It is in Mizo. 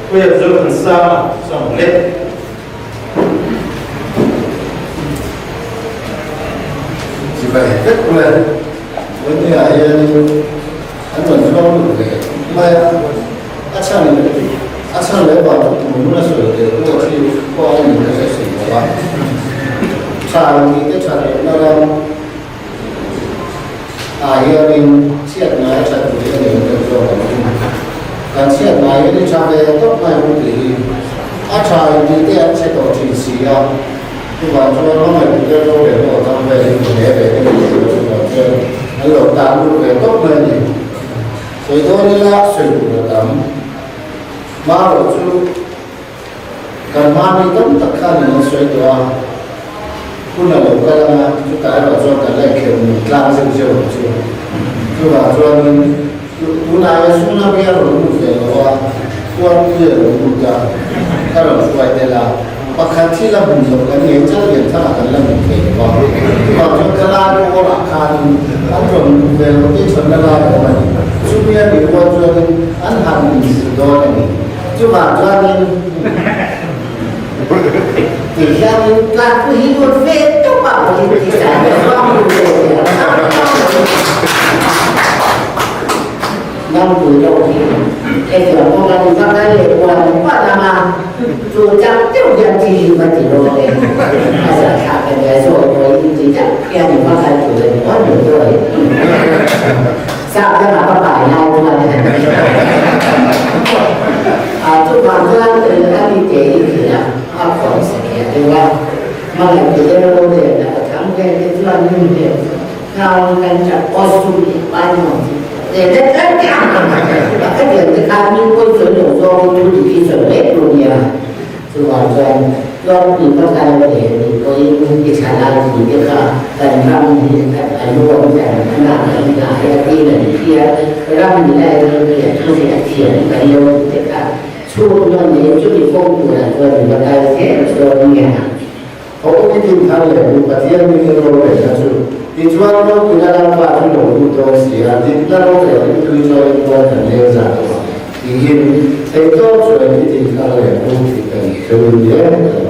Puia Zothansanga chuan le. Chibai vek ule, Vawinia hianin an rawn zuang lut ve mai a, a chhan a chhan leh vang chu tum hun a sawi tel pawh a thi pawh a ni ka hre si lo a, tha tih te tha lohna ram ah hianin chhiat ngai a that duh hi a ni lo deuh zawk ang chu. Kan chhiat ngai hian i tha ve tawp mai hu tih hi a tha intih te an chhe tawh thin si a. Chuvang chuan hmangaih tu te ro leh pawh thang vel hi hmu hle ve ka ni tih loh chuvang chuan an lo tan lut ve tawp mai a ni. Sawi dawn ila sawi tur a tam. Hmarawh chu kan hma mi tam tak khanin an sawi tawh a, hun a lo kal anga chutah erawh chuan kan la inkhel nun tlang zeuh zeuh ang chu. Chuvang chuanin tunah hian Tsunami a rawn lut ve lo a, Khuarpui a lo lut a, ka rawn hruai tel a. Pakhat hi la hmun loh kan ngei chal lian thangah kan la hmu thei lo a, chuvang chuan ka lai bawrah khanin an rawn hmu ve lo tih chhawnna lai a awm a ni. Chumi a nih rual chuanin an han inzir dawn a ni. Chuvang chuanin ti hianin tlanpui hi lut ve tawp a politics ah hian chuang lut ve thei ang ang ang a ni. Nangpui lo hi hetiang kawng a ni va kal leh kual kual ang a, chu chak deuh hian thi hi va ti rawh le, a zahthlak a nia zawi tawi in ti tak hian i va kal tur a ni aw ni tawi. Sap dangah va pai lai chuan a chuvang chuan a ni te hi khi a a khawi sa kher deuh a, hmangaih tu te ro nen a ka thang vel te chuan min hmel Thau kan chak awsum leh paimawh chu leh vek tlat teh ang a ka diam te khan min pawi sawi lo zawngin thu dik hi sawi mai tur nia. Chuvang chuan Tuarpui pakhat leh ni pawhin i thlalai pui te kha kan ram hi a luam dan a nak a ni a hei a tin a ni khi a ram ni lai ram hi a thu hi a thiam kan lo duh te kha chhung nawn leh chumi kawng turah chuan mi va kal zel dawn nia. Ho i din thar leh u, Pathian mingin rorelna chu. Tichuan, ropuina Lalpa chu lo lut dawn si a, dikna rorelin tui chawiin puan kan leng zah tawh ang tiin theihtawp chuan i din thar leh u tih kan hre nia.